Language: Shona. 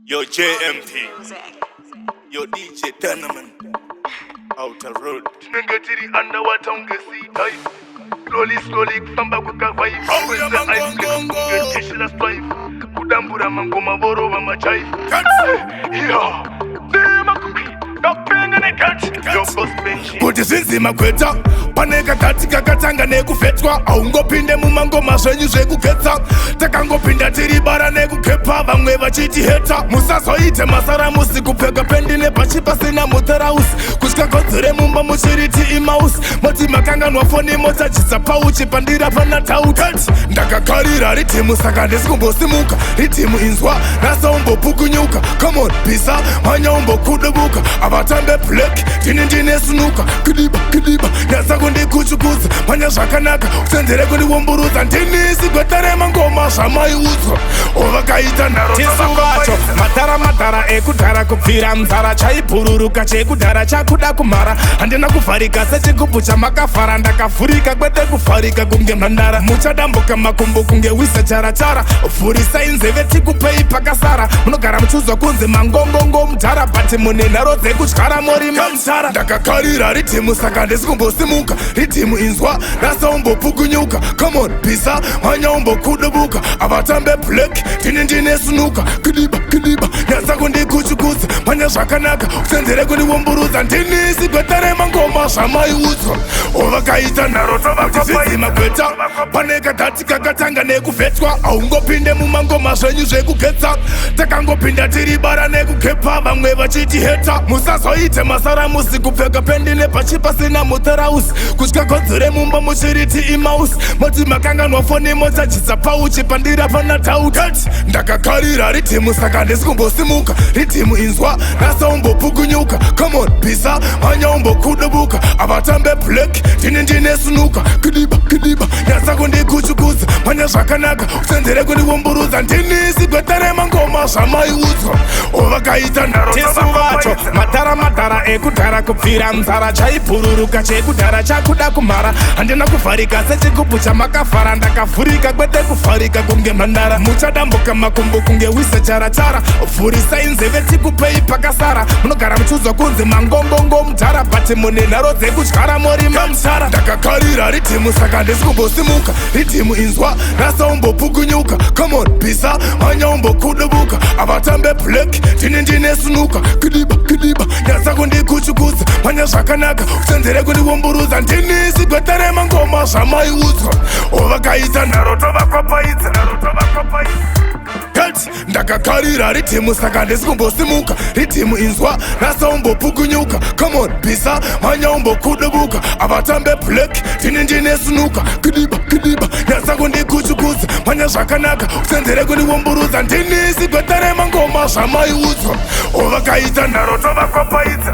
Yo JMP, yo DJ Donovan, Outer Road. Tinenge tiri underwater unge sea dive. Slowly, slowly kufamba kwekavaive. Auya mangongongo. Keshela strife. Kudambura mangoma vorova machive. Yeah. Ndapenga negat. Yo boss Benji. Kuti zvinzima gweta, pane kakati kakatanga nekuvhetwa. Haungopinde mumangoma zvenyu zvekuketsa. Takangopinda tiri bara nekukepa, vamwe vachiti heta. Musazoite masaramusi kupfeka pendi nepachi pasina muterausi. Kutya kodzere mumba muchiriti imausi. Moti makanganwa foni, mochajisa pauchi pandira pana tautat. Ndakakarira ridhimu, saka ndisi kumbosimuka. Ridhimu inzwa nasaumbopukunyuka. Come on, pisa manya umbokudubuka. Avatambe black, ndini ndine sunuka. Kudiba kudiba, nyatsa kundikuchukudza. Manya zvakanaka, uchenjere kundiwumburudza. Ndini sigweta remangoma zvamaiudzwa. Ovakaita nharo. Tisu vacho madhara madhara ekudhara, kubvira nzara chaibhururuka chekudhara chakuda kumhara. Handina kuvharika sechigubhu chamakavhara, ndakavhurika kwete kuvharika kunge mhandara. Muchadambuka makumbo kunge wisa charachara. Vhurisai nzeve tikupei pakasara. Munogara muchiuzwa kunzi mangongongo mudhara, but mune nharo dzekutyara muri mamutara. Ndakakarira ridhimu, saka ndisi kumbosimuka. Ridhimu inzwa nasaumbopukunyuka. Come on, pisa manya umbokudubuka. Avatambe black, ndini ndine sunuka. Kudiba kudiba, nyatsa kundikuchukudza. Manya zvakanaka, uchenjere kundiwumburudza. Ndini sigweta remangoma zvamaiudzwa. Ovakaita nharo. Zvidzima gweta, pane kadhati kakatanga nekuvhetwa. Haungopinde mumangoma zvenyu zvekuketsa. Takangopinda tiri bara nekukepa, vamwe vachiti heta. Musazoite masaramusi kupfeka pendi nepachi pasina muterausi. Kutya kodzere mumba muchiriti imausi. Moti makanganwa foni, mochajisa pauchi pandira pana tautat. Ndakakarira ridhimu, saka ndisi kumbosimuka. Ridhimu inzwa nasaumbopukunyuka. Come on, pisa manya umbokudubuka. Avatambe black, ndini ndine sunuka. Kudiba kudiba, nyatsa kundikuchukudza. Manya zvakanaka, uchenjere kundiwumburudza. Ndini sigweta remangoma zvamaiudzwa. Ovakaita nharo. Tisu vacho madhara madhara ekudhara, kubvira nzara chaibhururuka chekudhara chakuda kumhara. Handina kuvharika sechigubhu chamakavhara, ndakavhurika kwete kuvharika kunge mhandara. Muchadambuka makumbo kunge wisa charachara. Vhurisai nzeve tikupei pakasara. Munogara muchiuzwa kunzi mangongongo mudhara, but mune nharo dzekutyara muri mamutara. Ndakakarira ridhimu, saka ndisi kumbosimuka. Ridhimu inzwa nasaumbopukunyuka. Come on, pisa manya umbokudubuka. Avatambe black, ndini ndine sunuka. Kudiba kudiba, nyatsa kundikuchukudza. Manya zvakanaka, uchenjere kundiwumburudza. Ndini sigweta remangoma zvamaiudzwa. Ovakaita nharo. Tovakopaidza. Tovakopaidza. Kat, ndakakarira ridhimu, saka ndisi kumbosimuka. Ridhimu inzwa nasaumbopukunyuka. Come on, pisa manya umbokudubuka. Avatambe black, ndini ndine sunuka. Kudiba kudiba, nyatsa kundikuchukudza. Manya zvakanaka, uchenjere kundiwumburudza. Ndini sigweta remangoma zvamaiudzwa. Ovakaita nharo. Tovakopaidza.